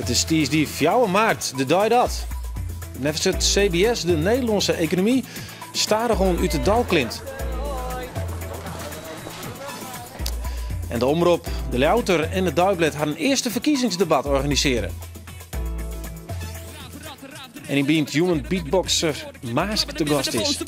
It is tiisdei fjouwer maart, de dei dat neffens it CBS de Nederlânske ekonomy stadichoan út it dal klimt. En de Omrop, de Ljouwerter en it Deiblêd harren earste ferkiezingsdebat organisearje. En yn Bynt human beatboxer Maask te gast is.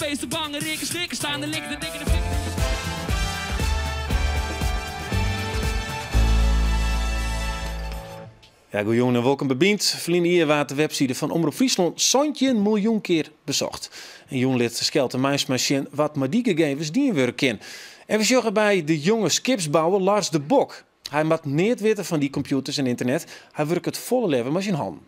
Ja, goejûn en wolkom by Bynt. Ferline jier waard de webside fan Omrop Fryslân 17 miljoen kear besocht. En jûn lit Skelte Meinsma sjen wat mei dy gegevens dien wurde kin. En we sjogge by de jonge skipsbouwer Lars de Bok. Hy moat neat witte fan dy kompjûters en ynternet. Hy wurket folle leaver mei syn hannen.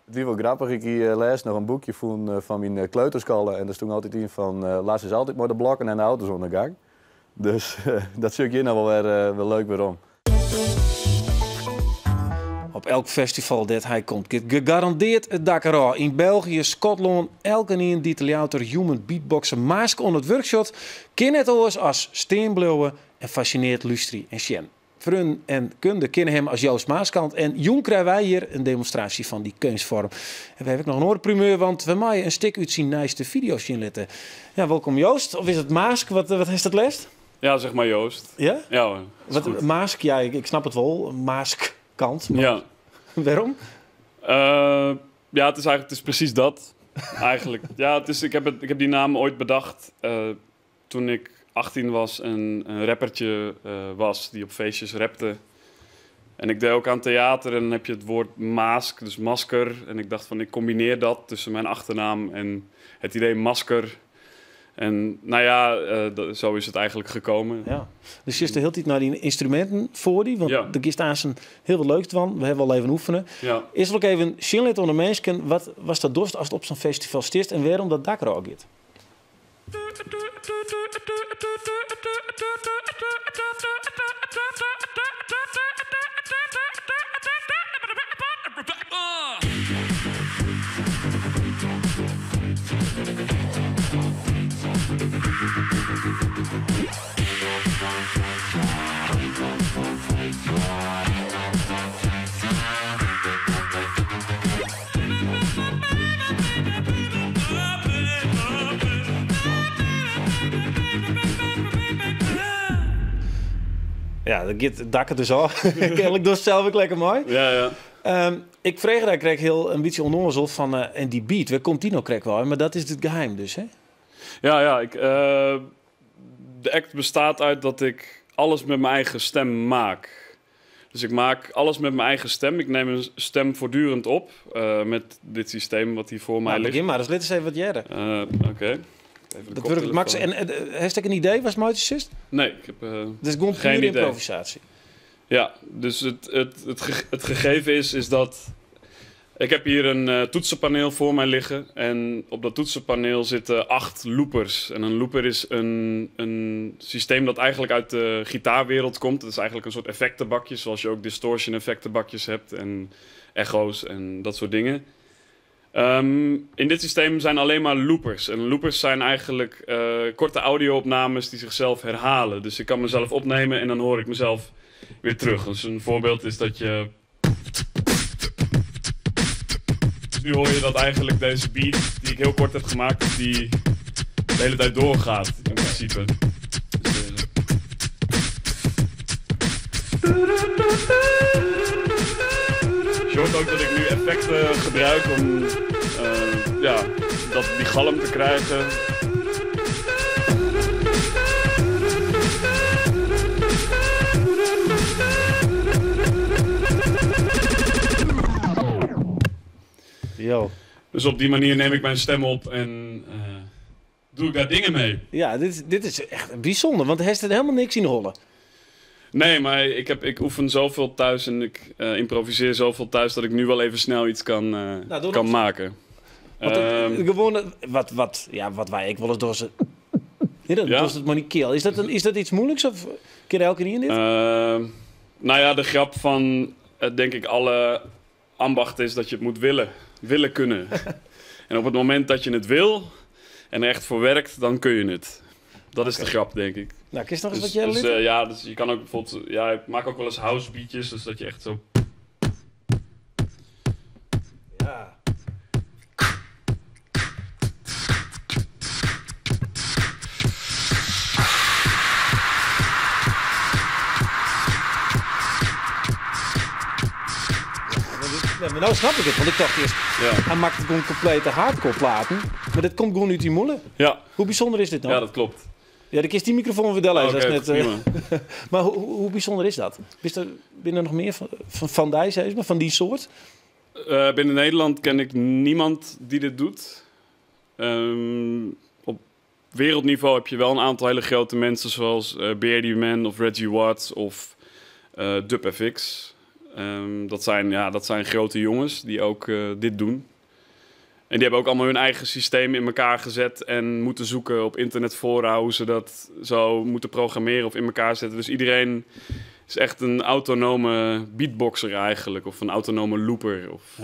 It wie wol grappich, ik hie lêst noch in boekje fûn fan myn kleuterskoalle en der stûn altyd yn fan Lars is altyd mei de blokken en de auto's oan de gang. Dus dat sjoch ik hjir no wol wer leuk werom. Op elk festival dêr't hy komt giet gegarandeard it dak derôf. Yn België, Skotlân, elkenien dy't de Ljouwerter human beatboxer Maask oan it wurk sjocht, kin net oars as stean bliuwe en fassineard lústerje en sjen. Freonen en kunde kinne him as Joost Maaskant en jûn krije wy hjir in demonstraasje fan dy keunstfoarm. En we hawwe ek noch in oare primeur, want we meie in stik út syn nijste fideo sjen litte. Ja, wolkom Joost, of is it Maask? Wat, wat hast it leafst? Ja, zeg maar Joost. Ja? Ja hoor. Wat, Goed. Maask, ja, ik snap it wol, Maaskant. Mar Ja. Wêrom? Ja, het is eigenlijk het is precies dat. Eigenlijk. Ja, het is, ik, heb het, ik heb die naam ooit bedacht toen ik 18 was en een rappertje was die op feestjes rapte. En ik deed ook aan theater en dan heb je het woord maask, dus masker. En ik dacht van, ik combineer dat tussen mijn achternaam en het idee masker. En nou ja, zo is het eigenlijk gekomen. Ja. Dus je de hele tijd naar die instrumenten voor die, want Ja. der giest aanst hiel wat leuks dwaan. We hawwe al even oefene. Ja. Is der ek even sjen litte oan de minsken, wat was dat dochst ast op sa'n festival stiest en wêrom dat dak derôf giet? Ja, dan giet it dak der dus ôf. Kenlik dochst sels ek lekker mei. Ja, ja. Ik frege dêr krekt hiel in bytsje ûnnoazel fan, en dy beat, wêr komt dy no krekt wei? Mar dat is it geheim dus, hè? Ja, ja. Ik, de act bestaat uit dat ik alles met mijn eigen stem maak. Dus ik maak alles met mijn eigen stem. Ik neem mijn stem voortdurend op met dit systeem wat hier voor mij Nou, ligt. begin maar eens. Lit eens even wat hearre. Oké. Even de Dat wurket max. koptelefoon. En hast ek in idee watst meitsje silst? Nee, ik heb Het is gewoon geen pure idee. improvisatie. Ja, dus het gegeven is dat... Ik heb hier een toetsenpaneel voor mij liggen. En op dat toetsenpaneel zitten 8 loopers. En een looper is een systeem dat eigenlijk uit de gitaarwereld komt. Het is eigenlijk een soort effectenbakje, zoals je ook distortion effectenbakjes hebt. En echo's en dat soort dingen. In dit systeem zijn alleen maar loopers. En loopers zijn eigenlijk korte audio-opnames die zichzelf herhalen. Dus ik kan mezelf opnemen en dan hoor ik mezelf weer terug. Dus een voorbeeld is dat je... Dus nu hoor je dat eigenlijk deze beat, die ik heel kort heb gemaakt, dat die de hele tijd doorgaat in principe. Dus je hoort ook dat ik nu effecten gebruik om die galm te krijgen. Yo. Dus op die manier neem ik mijn stem op en doe ik daar dingen mee. Ja, dit is echt bijzonder, want hij heeft er helemaal niks in de hollen. Nee, maar ik oefen zoveel thuis en ik improviseer zoveel thuis dat ik nu wel even snel iets Nou, doe kan dat. maken. Want het gewone, wat, wat, ja, wat wij ik wel eens door ze. Nee, dat Ja. was het maar niet keel. Is dat iets moeilijks of keer elke keer in dit? De grap van denk ik alle ambachten is dat je het moet willen. Willen kunnen. En op het moment dat je het wil en er echt voor werkt, dan kun je het. Dat is de grap, denk ik. Nou, kun je nog eens wat jij liet? Ja, dus je kan ook bijvoorbeeld, ja, ik maak ook wel eens house beatjes, dus dat je echt zo... Ja. Ja, mar no snap ik it, want ik tocht earst, Ja. hy makket gewoan komplete hardcore platen, mar dit komt gewoan út dy mûle. Ja. Hoe bysûnder is dit no? Ja, dat klopt. Ja, dan kinst dy mikrofoan wer dellizze. Oké, dat is net, prima. Maar hoe bysûnder is dat? Bist der, binne der noch mear fan dy, sis mar, fan dy soart? Binnen Nederland ken ik niemand die dit doet. Op wereldniveau heb je wel een aantal hele grote mensen zoals Beardyman of Reggie Watts of Dub FX. Dat zijn grote jongens die ook dit doen. En die hebben ook allemaal hun eigen systeem in elkaar gezet en moeten zoeken op internetfora hoe ze dat zo moeten programmeren of in elkaar zetten. Dus iedereen is echt een autonome beatboxer eigenlijk, of een autonome looper. Of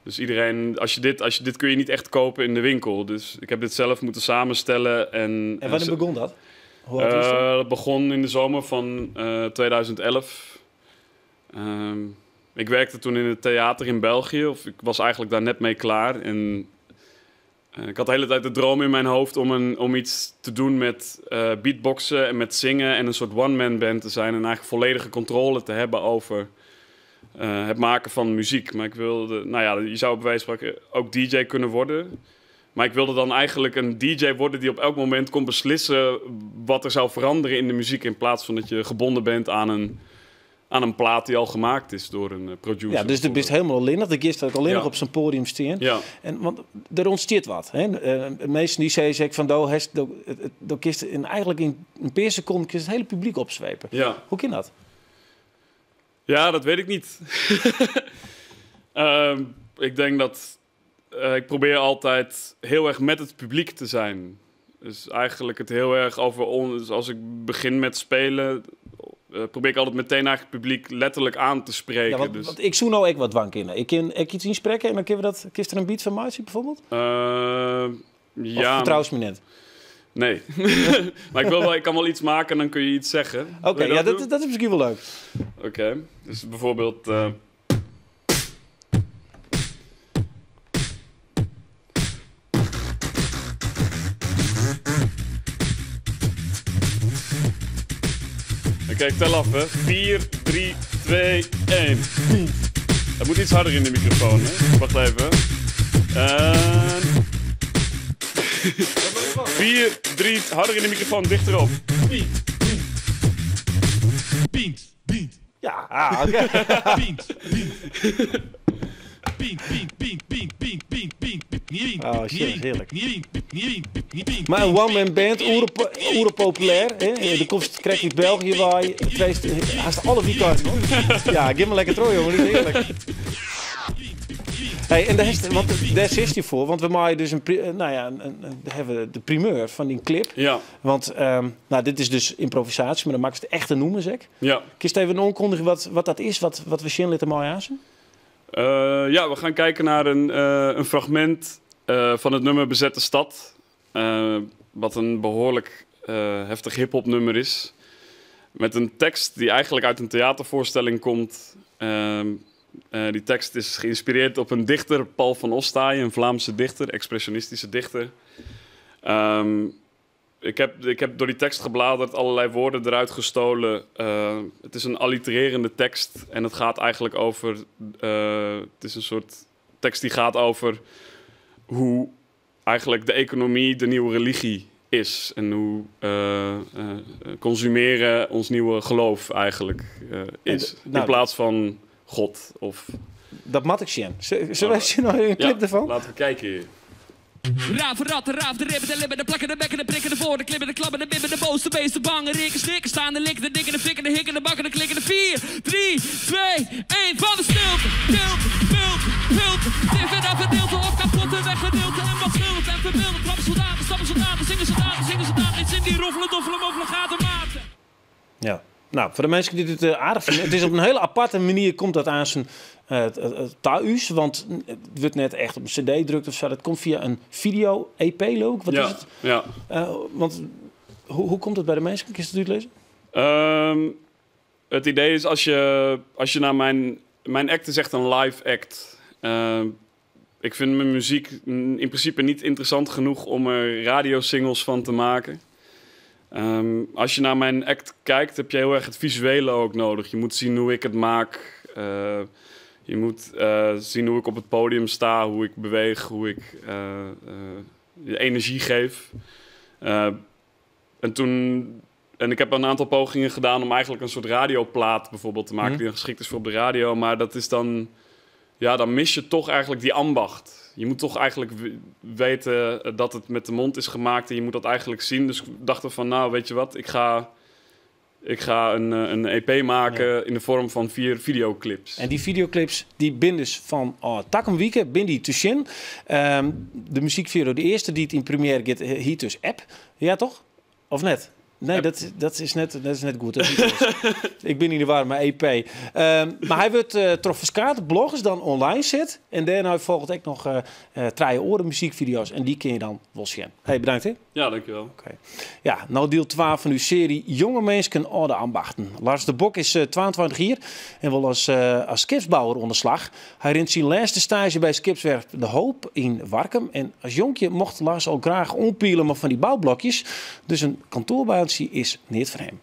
Dus iedereen, als je dit, als je, dit kun je niet echt kopen in de winkel. Dus ik heb dit zelf moeten samenstellen. En, En wanneer begon dat? Hoe oud is dat? Dat begon in de zomer van 2011. Ik werkte toen in het theater in België. Of ik was eigenlijk daar net mee klaar. En ik had de hele tijd de droom in mijn hoofd om iets te doen met beatboxen en met zingen en een soort one-man band te zijn. En eigenlijk volledige controle te hebben over het maken van muziek. Maar ik wilde, nou ja, je zou bij wijze van spreken ook DJ kunnen worden. Maar ik wilde dan eigenlijk een DJ worden die op elk moment kon beslissen wat er zou veranderen in de muziek. In plaats van dat je gebonden bent aan een plaat die al gemaakt is door een producer. Ja, dus de bist helemaal alleen. De gist ook alleen nog op zijn podium staan. En, want er ontstaat wat. Hè? De meesten die zeiden, zeg ik van, do, hest, do, het, het, do kist in, eigenlijk in een paar seconden kist het hele publiek opzwepen. Hoe kan dat? Ja, dat weet ik niet. Ik denk dat ik probeer altijd heel erg met het publiek te zijn. Dus eigenlijk het heel erg over ons. Dus als ik begin met spelen, probeer ik altijd meteen eigenlijk het publiek letterlijk aan te spreken. Ja, dus. want ik zoek nou ook wat dwank in. Ik kan ik iets inspreken en dan kunnen we dat. Kist er een beat van Marcy bijvoorbeeld? Of Ja. vertrouwst me net? Nee. Maar ik kan wel iets maken en dan kun je iets zeggen. Oké, Wil je ja, dat doen? dat is misschien wel leuk. Oké, dus bijvoorbeeld... Oké, ik tel af, hè. 4, 3, 2, 1. Dat moet iets harder in de microfoon, hè. Wacht even. En... 4, 3, harder in de microfoon, dichterop. Beat, beat, beat. Ja, oké. Beat, beat. Beat, beat, beat, beat, beat, beat, beat, beat, Oh, shit, heerlijk. beat, beat, beat, beat, beat, Maar een one-man band, oeropopulair. Hè? De komst krijg je uit België waar je twee haast alle weekenden. Ja, geef me lekker trooi, jongen. Dat is heerlijk. Hey, en daar is, want daar is hij voor, want we maken dus een pri-, nou ja, een, een, een, daar hebben we de primeur van die clip. Want dit is dus improvisatie, maar dan maak ik het echt te noemen, zeg. Kun je even aankondigen wat dat is, wat we zien laten mooi aan? Ja, we gaan kijken naar een fragment van het nummer Bezette Stad. Wat een behoorlijk heftig hip-hop nummer is. Met een tekst die eigenlijk uit een theatervoorstelling komt. Die tekst is geïnspireerd op een dichter, Paul van Ostaaij, een Vlaamse dichter, expressionistische dichter. Ik heb door die tekst gebladerd, allerlei woorden eruit gestolen. Het is een allitererende tekst en het gaat eigenlijk over... het is een soort tekst die gaat over hoe eigenlijk de economie de nieuwe religie is. En hoe consumeren ons nieuwe geloof eigenlijk is. En nou, in plaats van God of... Dat mat ik zien. Zullen wij zien nog een clip Ja, ervan? Laten we kijken hier. Raven, ratten, raaf, de ribben, de libben, de plakken, de bekken, de prikken, de voren, de klimmen, de klabben, de bibben, de boos, de beesten, bangen, rikken, slikken, staan, de likken, de dikken, de flikken, de hikken, de bakken, de klikken, de 4, 3, 2, 1, van de stilte, stilte, stilte, stilte, dit en dat gedeelte, op kapotte weggedeelte, en wat scheelt en verbeelden, trappen soldaten, stappen soldaten, zingen soldaten, zingen soldaten, iets in die roffelen, doffelen, moffelen, gaten, maten. Ja. Nou, voor de mensen die dit aardig vinden, het is op een hele aparte manier komt dat aan zijn thuis, want het wordt net echt op een cd gedrukt of zo. Dat komt via een video-E P, geloof ik. Wat is het? Want hoe komt het bij de mensen? Kun je het uitlezen? Het idee is als je, als je naar mijn, mijn act is echt een live act. Ik vind mijn muziek in principe niet interessant genoeg om er radiosingles van te maken. Als je naar mijn act kijkt, heb je heel erg het visuele ook nodig. Je moet zien hoe ik het maak. Je moet zien hoe ik op het podium sta, hoe ik beweeg, hoe ik energie geef. En ik heb een aantal pogingen gedaan om eigenlijk een soort radioplaat bijvoorbeeld te maken die dan geschikt is voor op de radio. Maar dat is dan, ja, dan mis je toch eigenlijk die ambacht. Je moet toch eigenlijk weten dat het met de mond is gemaakt en je moet dat eigenlijk zien. Dus ik dacht er van, nou, weet je wat, ik ga een EP maken in de vorm van 4 videoclips. En die videoclips die bin dus fan oh, takom wike, bin dy te sjen. De muziekvideo, de earste dy't yn première giet, hjit dus App. Ja, toch? Of net? Nee, dat is net goed. Dat is niet goed. Ik bin yn de war mei EP. Mar hy wurdt troch ferskate bloggers dan online set. En dêrnei folget ek noch trije oare muzykfideo's. En dy kinne je dan wol sjen. Hey, bedankt hè. Ja, dankjewel. Oké. Ja, no diel 2 fan ús searje Jonge Minsken âlde Ambachten. Lars de Bok is 22 jier en wol as skipsbouwer oan de slach. Hy rint syn lêste staazje by skipswerf De Hoop yn Warkum. En as jonkje mocht Lars al graach ompiele mei fan dy boublokjes. Dus in kantoarbaantsje is neat foar him.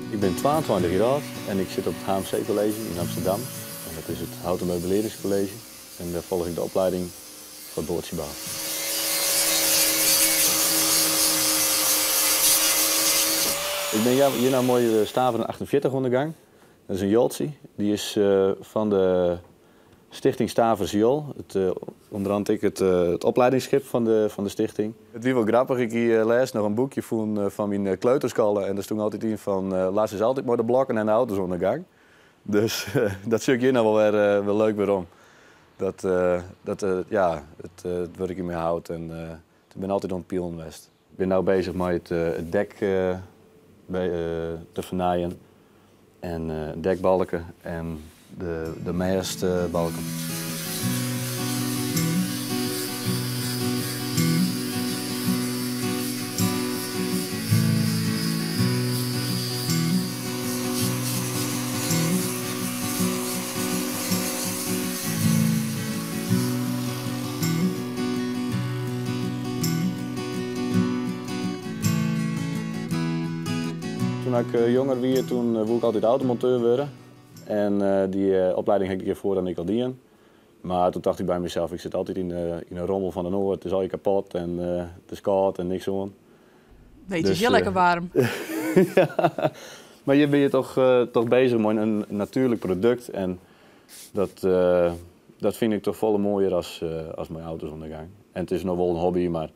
Ik bin 22 jier âld en ik sit op it HMC College yn Amsterdam. En dat is it Hout- en Meubilearringscollege. En dêr folgje ik de oplieding foar boatsjebou. Ik bin hjir no mei Staveren 48 oan de gong. Dat is in joltsje. Dy is fan de Stichting Staverse Jol. Ûnder oaren ek it opliedingsskip fan de stichting. It wie wol grappich. Ik hie lêsten noch in boekje fan myn kleuterskoalle. En dêr stie altyd yn fan Lars is altyd mei de blokken en de auto's oan de gong. Dus dat sjoch ik hjir no wol wer wol leuk werom. Dat, ja, it wurk yn mei hout en ik bin altyd oan it pielen west. Ik bin no beuzich mei it dek te fernijen. En dekbalken en de mêstbalken. Doe't ik jonger wie, doe woe ik altyd automonteur wurde. En dy oplieding ha ik hjirfoar dan ek al dien. Mar doe tocht ik by mysels, ik sit altyd yn in rommel fan de Noard. It is allegear kapot en it is kâld en niks oan. Nee, it is Dus, hiel lekker waarm. Ja. Mar hjir binne je toch beuzich mei in natuerlik produkt. En dat fyn ik dochs folle moaier as mei auto's oan de gong. En it is noch wol in hobby, mar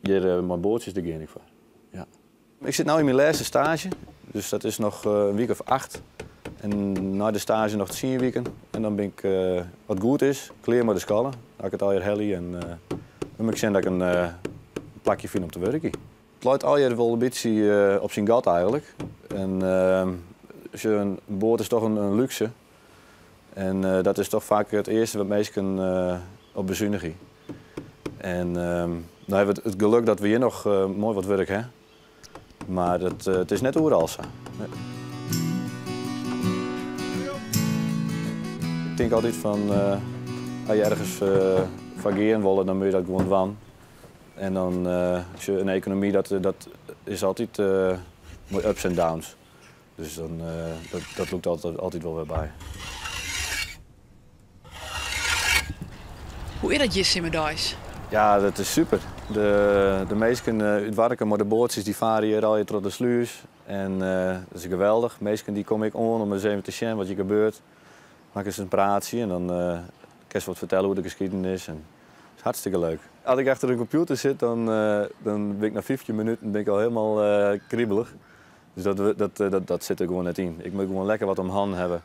hjir mei boatsjes, dêr gean ik foar. Ja. Ik sit no yn myn lêste staazje, dus dat is noch in wike of 8. En nei de staazje noch 10 wiken. En dan bin ik, as it goed is, klear mei de skoalle. Dan ha ik it allegear helle en dan moat ik sjen dat ik in plakje fyn om te wurkjen. It leit allegear wol in bytsje op syn gat eigentlik. En as je in boat is dochs in lúkse. En dat is dochs faak it earste wat minsken op besunigje. En no hawwe we it gelok dat we hjir noch moai wat wurk hawwe. Mar it is net oeral sa. Nee. Ik tink altyd fan, as je ergens foar gean wolle, dan moatte je dat gewoan dwaan. En dan, as je in ekonomy, dat is altyd mei ups en downs. Dus dan, dat lûkt altyd wol wer by. Hoe is dat hjir simmerdeis? Ja, dat is super. De minsken út Warkum mei de boatsjes dy farre hjir allegear troch de slûs. En dat is geweldich. Minsken dy komme ek oan om ris even te sjen wat hjir gebeurt. Meitsje se in praatsje en dan kinst wat fertelle oer de skiednis. En it is hartstikke leuk. As ik achter de kompjûter sit, dan bin ik nei 15 minuten bin ik al hielendal kribelich. Dus dat sit der gewoan net yn. Ik moat gewoan lekker wat om hannen hawwe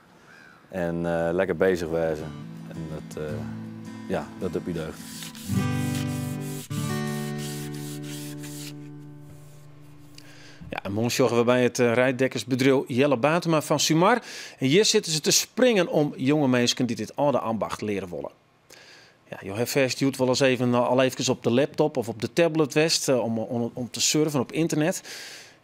en lekker beuzich wêze. En ja, dat docht my deugd. Ja, en moarn sjogge we by it reiddekkersbedriuw Jelle Batema fan Sumar. En hjir sitte se te springen om jonge minsken dy't dit âlde ambacht leare wolle. Ja, jo hawwe fêst hjoed wolris even, al eefkes op de laptop of op de tablet west om te surfen op ynternet.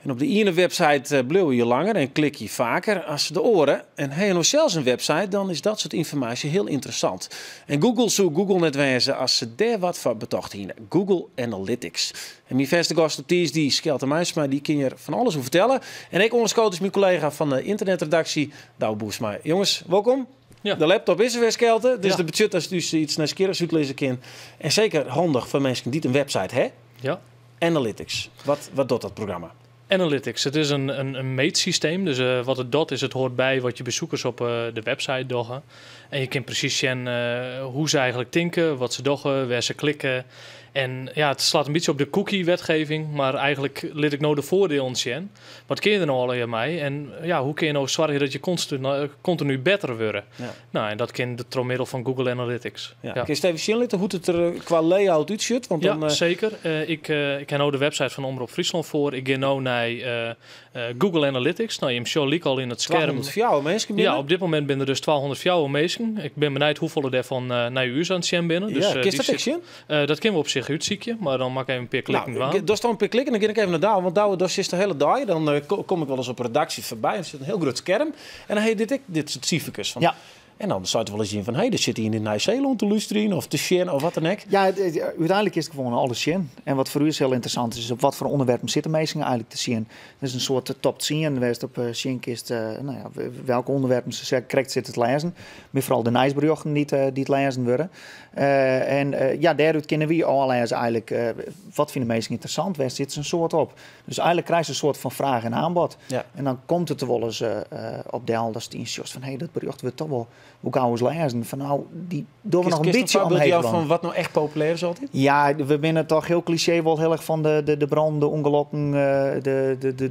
En op de iene website bliuwe je langer en klik je faker as de oare. En ha je no sels in website, dan is dat soart ynformaasje hiel ynteressant. En Google soe Google net wêze as se dêr wat foar betocht hiene. Google Analytics. En myn fêste gast op tiisdei, Skelte Meinsma, dy kin hjir fan alles oer fertelle. En ek oanskood is myn kollega fan de ynternetredaksje, Douwe Boersma. Jonges, wolkom. Ja. De laptop is der wer, Skelte. Dus Ja. dat betsjut dat ús iets nijsgjirrichs útlizze kin. En seker handich foar minsken dy't in website ha. Ja. Analytics. Wat docht dat programma? Analytics, it is in meetsysteem. Dus wat it docht is, it hâldt by wat je besikers op de website dogge. En je kinne presys sjen hoe't se eigentlik tinke, wat se dogge, wêr't se klikke. En ja, it slacht in bytsje op de cookie-wetgeving, mar eigentlik lit ik no de foardielen sjen. Wat kinne je der no allegear mei? En ja, hoe kinne je no soargje dat je kontinu better wurde? Ja. Nou, en dat kin troch middel fan Google Analytics. Ja. Ja. Kinst even sjen litte hoe't it der kwa layout útsjocht? Want Ja, dan, seker. Ik ha no de website fan Omrop Fryslân foar. Ik gean no nei Google Analytics. Nou, jim sjogge lyk al yn it skerm. 204 minsken Ja, binne. op dit momint binne der dus 204 minsken. Ik bin benijd hoefolle dêrfan nei ús oan it sjen binne. Dus, Ja, kinst dy dat ek sit sjen? Dat kinne we op sich útsykje, mar dan moat ik even in pear klikken Nou, dwaan. dochst dan in pear klikken, dan gean ik even nei Douwe. Want Douwe, do sitst de hiele dei. Dan kom ik wolris op redaksje foarby en der sit in hiel grut skerm. En dan ha je dit ek, dit soart siferkes. Fan, Ja. En dan seit wolris ien fan, hé, der sit ien yn Nij-Seelân te lústerjen of te sjen of wat dan ek. Ja, úteinlik is it gewoan alles sjen. En wat foar ús hiel ynteressant is, is op watfoar ûnderwerpen sitte minsken eigentlik te sjen. Dat is in soart top 10 wêr'tst op sjen kinst, nou ja, welke ûnderwerpen se krekt sitte te lêzen. Mar foaral de nijsberjochten dy't lêzen wurde. En ja, dêrút kinne wy ôflêze eigentlik, wat fine minsken ynteressant, wêr sitte se in soad op. Dus eigentlik krijst in soart fan fraach en aanbod. Ja. En dan komt it der wolris op del datst ynsjochst fan, hé, dat berjocht wurdt toch wol gau ris lêzen. Fan, nou, dy dogge we noch in Kinst in bytsje foarbyld omheech jaan dan. fan wat no echt populêr is altyd? Ja, we binne toch hiel klisjee wol hiel erch fan de brannen, de ûngelokken,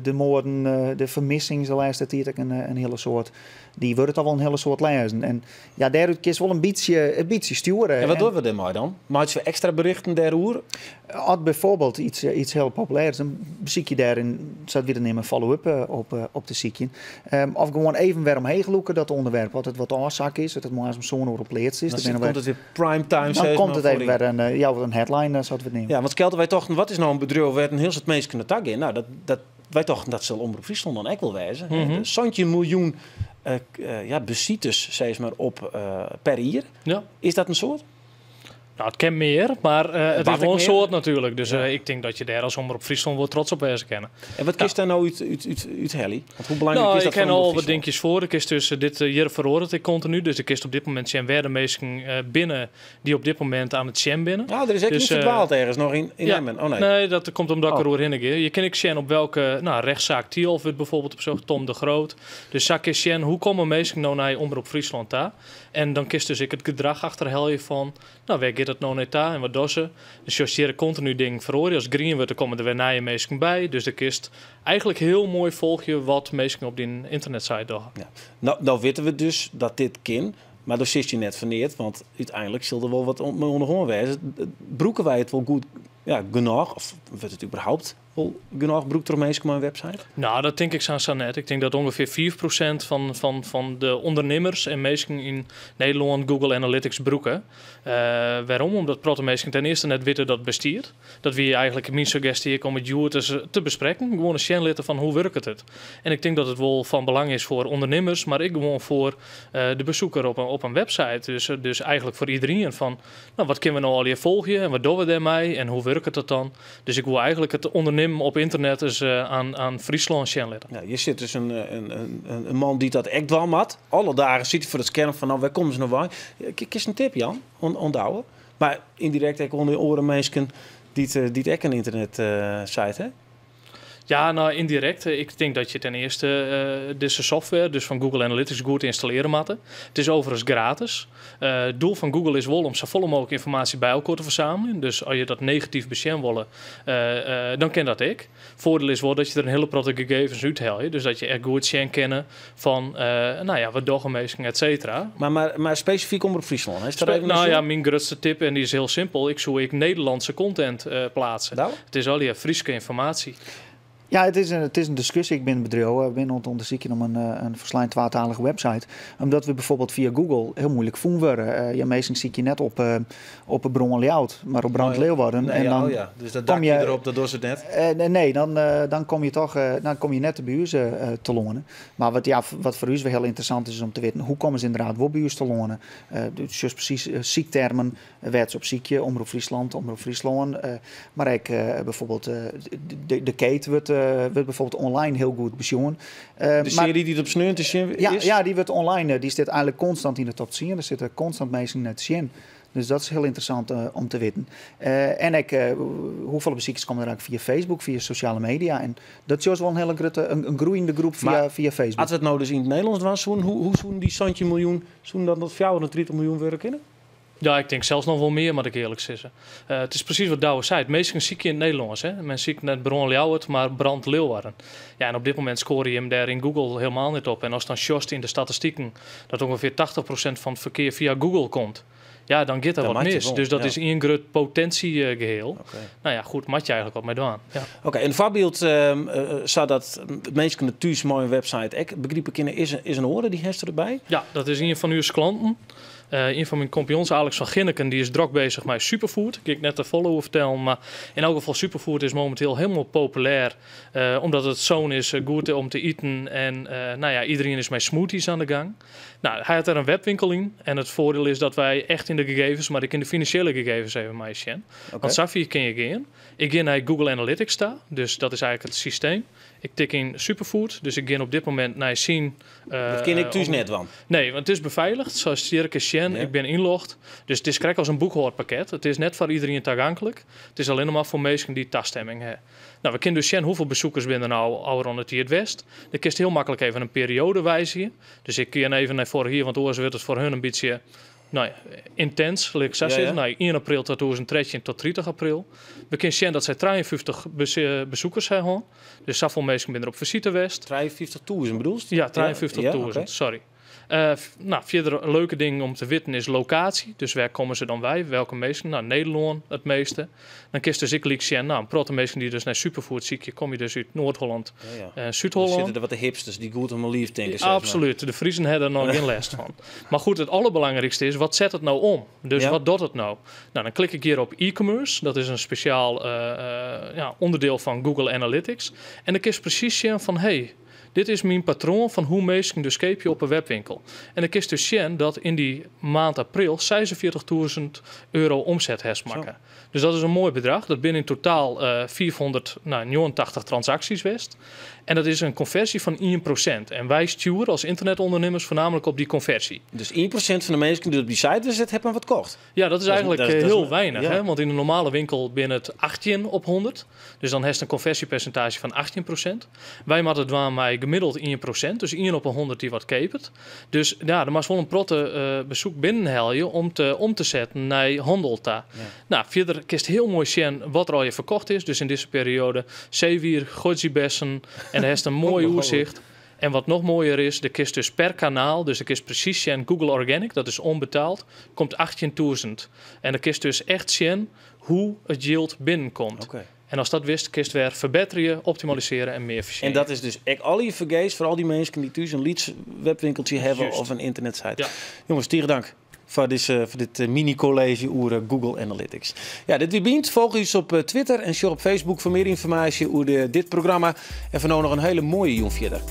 de moarden, de fermissings de lêste tiid ek in hiele soad. Dy wurde toch wol in hiele soad lêzen. En ja, dêrút kinst wol in bytsje stjoere. En wat En dogge we dêrmei dan? Meitsje we ekstra berichten dêroer? As byfoarbyld yts hiel populêr is, dan besykje dêr in, sa't wy dat neame, follow-up op te sykjen. Of gewoan even wer omheech lûke dat ûnderwerp, as it wat ôfsakke is, dat it moarns om sân oere pleatst is. Dan Dan binne we komt it wer prime time, Dan sis komt mar, it even foar wer in, ja, in headline, sa't we it neame. Ja, want Skelte, wy tochten, wat is no in bedriuw wêr't in hiel soad minsken nei ta gean? Nou, wy tochten dat sil Omrop Fryslân dan ek wol wêze. 17 miljoen ja, besiters, sis mar, op per jier. Ja. Is dat in soad? Nou, it kin mear, mar it Wat is wol ek in mear? soad natuerlik. Dus, Ja. ik tink dat je dêr as Omrop Fryslân wol trots op wêze kinne. En wat kinst dêr no út helje? Want hoe belangryk Nou, is ik dat ken foar Omrop al wat Fryslân? dinkjes foar. Ik is dus, dit jier feroaret ik kontinu. Dus ik is op dit momint sjen wêr de minsken binne dy't op dit momint oan it sjen binne. Ja, der is ek Dus, niet verdwaald ergens noch in ja. Emmen. Oh nee. Nee, dat komt omdat ik Oh. er oerhinne gean. Je kin ek sjen op welke, nou, rechtszaak Thialf wurdt bijvoorbeeld op zo'n Tom de Groot. Dus sa kinst sjen hoe komme minsken no nei Omrop Fryslân ta. En dan kinst dus ek it gedrach achterhelje fan, nou, wêr giet it no nei ta en wat dogge se. Dus as hjir kontinu dingen feroarje, as grien wurdt, dan komme der wer nije minsken by. Dus dan kinst eigentlik hiel moai folgje wat minsken op dyn ynternetsite dogge. Ja. Nou, nou witte we dus dat dit kin, mar dan sitst je net foar neat, want úteinlik sil der wol wat oan de hân wêze. Brûke wy it wol goed, ja, genôch? Of wurdt it überhaupt wol genôch brûkt troch minsken mei in website? Nou, dat tink ik sa net. Ik tink dat ûngefear 4% fan de ûndernimmers en minsken yn Nederlân Google Analytics brûke. Wêrom? Omdat protte minsken ten earste net witte dat it bestiet. Dat wie eigentlik myn suggestje ek om it hjoed ris te besprekken. Gewoan ris sjen litte fan hoe wurket it. En ik tink dat it wol fan belang is foar ûndernimmers, mar ek gewoan foar de besoeker op in website. Dus eigentlik foar iderien fan, nou, wat kinne we no allegear folgje en wat dogge we dêrmei en hoe wurket dat dan? Dus ik wol eigentlik it ûndernimmen op ynternet ris oan Fryslân sjen litte. Ja, hjir sit dus in man dy't dat ek dwaan moat. Alle dagen sit hy foar it skerm fan, nou, wêr komme se no wei? Kinst in tip, Jan, oan Douwe? Mar yndirekt ek oan de oare minsken dy't ek in ynternetsite ha? Ja, nou, yndirekt. Ik tink dat je ten earste dizze software, dus fan Google Analytics, goed ynstallearje moatte. It is oerigens gratis. It doel fan Google is wol om safolle mooglik ynformaasje by elkoar te fersammeljen. Dus as je dat negatyf besjen wolle, dan kin dat ek. Foardiel is wol dat je der in hiele protte gegevens úthelje. Dus dat je echt goed sjen kinne fan, nou ja, wat dogge minsken, et cetera. Maar spesifyk Omrop Fryslân, hè? Is dat even een zin? Myn grutste tip, en dy is hiel simpel, ik soe ek Nederlânske content pleatse. Nou? It is allegear Fryske ynformaasje. Ja, it is in diskusje. Ik bin bedriuw, we binne oan it ûndersykjen om in folslein twatalige website. Omdat we bijvoorbeeld via Google heel moeilijk fûn wurde. Ja, minsken sykje net op 'e Brân Ljouwert, mar op Brand Oh, ja. Leeuwarden. Nee, en ja, dan oh ja. Dus dat kom dak erop, dat docht it net. Nee, dan kom je toch dan kom je net by ús telâne. Mar wat, ja, wat foar ús wol hiel ynteressant is, is om te witten hoe komme se ynderdaad wol by ús telâne. Dus presys syktermen wêr't se op sykje, Omrop Fryslân, Omrop Fryslân. Mar ek bijvoorbeeld de Keet wurdt bijvoorbeeld online hiel goed besjoen. De searje dy't op sneon te sjen is? Ja, dy wurdt online, dy stiet eigentlik konstant yn de top 10. Der sitte konstant minsken nei te sjen. Dus dat is hiel ynteressant om te witten. En ek, hoefolle besikers komme der eigentlik fia Facebook, fia sosjale media. En dat is wol in hiele grutte, in groeiende groep Mar fia Facebook. As we it no dus yn it Nederlânsk dwaan soenen, hoe soenen dy 17 miljoen, soenen dat noch 34 miljoen wurde kinne? Ja, ik tink sels noch wol mear, moat ik earlik sizze. It is presys wat Douwe sei. Minsken sykje yn it Nederlânsk. Hè? Men siket net Brân Ljouwert, mar Brand Leeuwarden. Ja, en op dit momint skoare je him dêr yn Google hielendal net op. En ast dan sjochst yn de statistiken dat ûngefear 80% fan it ferkear fia Google komt, ja, dan giet der Dan wat moat je mis. wol, Dus dat ja. is ien grut potinsjegeheel. Nou ja, goed, moat je eigentlik wat mei dwaan. Ja. Oké, in foarbyld sadat minsken it thús mei in website ek begripe kinne, is in oare, dy hast derby? Ja, dat is ien fan ús klanten. Ien fan myn kompanjons, Alex van Ginneken, dy is drok beuzich mei superfood. Ik net te folle oer fertellen, mar yn elk gefal superfood is mominteel hielendal populêr. Omdat it sûn is, goed om te iten en nou ja, iderien is mei smoothies oan de gong. Nou, hy hat der in webwinkel yn en it foardiel is dat wy echt yn de gegevens, mar ek yn de finansjele gegevens even meisjen. Want safier kin je gean. Ik gean nei Google Analytics ta, dus dat is eigentlik it systeem. Ik tik yn superfood, dus ik gean op dit momint nei syn. Dat kin ik thús net dwaan. Nee, want it is befeilige. Sa sterk sjen, ik bin ynlogd. Dus it is krekt as in boekhâldpakket. It is net foar iderien tagonklik. It is allinnich mar foar minsken dy't tastimming hawwe. Nou, we kinne dus sjen hoefolle besikers binne der no ôfrûne tiid west. Dan kinst hiel maklik even in perioade wizigje. Dus ik gean even nei foarich jier, want oars wurdt it foar harren in bytsje, nou ja, yntins, lit ik sa sizze. Nou, 1 april 2013 oant 30 april. We kinne sjen dat sy 53 besikers hawwe. Dus safolle minsken binne der op fisite west. 53.000 bedoelst? Ja, 53.000, sorry. Nou, fierder leuke dingen om te witten is lokaasje. Dus wêr komme se dan wei? Welke minsken? Nou, Nederlân it measte. Dan kinst dus ek lyk sjen, nou, in protte minsken dy't dus nei superfood sykje, komme je dus út Noard-Hollân en Dan Súd-Hollân. sitte der wat de hipsters dy't goed om in liif tinke, sis mar. Absolút. De Friezen hawwe der noch gjin lêst fan. Mar goed, it alderbelangrykste is, wat set it no om? Dus wat docht it no? Nou, dan klik ik hjir op e-commerce. Dat is in spesjaal ja, ûnderdiel fan Google Analytics. En dan kinst presys sjen fan, hey, dit is myn patroan fan hoe minsken dus keapje op in webwinkel. En dan kinst dus sjen dat yn dy maand april €46.000 omset hast makke. Dus dat is in moai bedrach. Dat binne yn totaal 489 transaksjes west. En dat is in konferzje fan 1%. En wy stjoere as ynternetûndernimmers foarnaamlik op dy konferzje. Dus 1% fan de minsken dy't op dy site sit, hawwe wat kocht. Ja, dat is eigentlik dat is hiel weinich. ja. Hè? Want yn in normale winkel binne it 18 op 100. Dus dan hast in konferzjepersintaazje fan 18%. Wy moatte it dwaan mei gemiddeld 1%. Dus 1 op de 100 dy't wat keapet. Dus ja, der moat wol in protte besyk binnenhelje om te setten nei hannel ta. Nou, fierder kinst hiel moai sjen wat der al ferkocht is. Dus yn dizze perioade seewier, gojibessen en dan hast in moai oersicht. En wat noch moaier is, do kinst dus per kanaal, dus do kinst presys sjen, Google Organic, dat is ûnbetelle, komt 18.000. En dan kinst dus echt sjen hoe it jild binnenkomt. En ast dat witst, kinst wer ferbetterje, optimalisearje en mear En fertsjinje. dat is dus ek al fergees foar al dy minsken dy't thús in lyts webwinkeltsje hawwe of in ynternetsite. Jonges, tige tank foar dit mini-kolleezje oer Google Analytics. Ja, dit wie Bynt. Folgje ús op Twitter en sjoch op Facebook foar mear ynformaasje oer dit programma. En foar no noch in hiele moaie jûn fierder.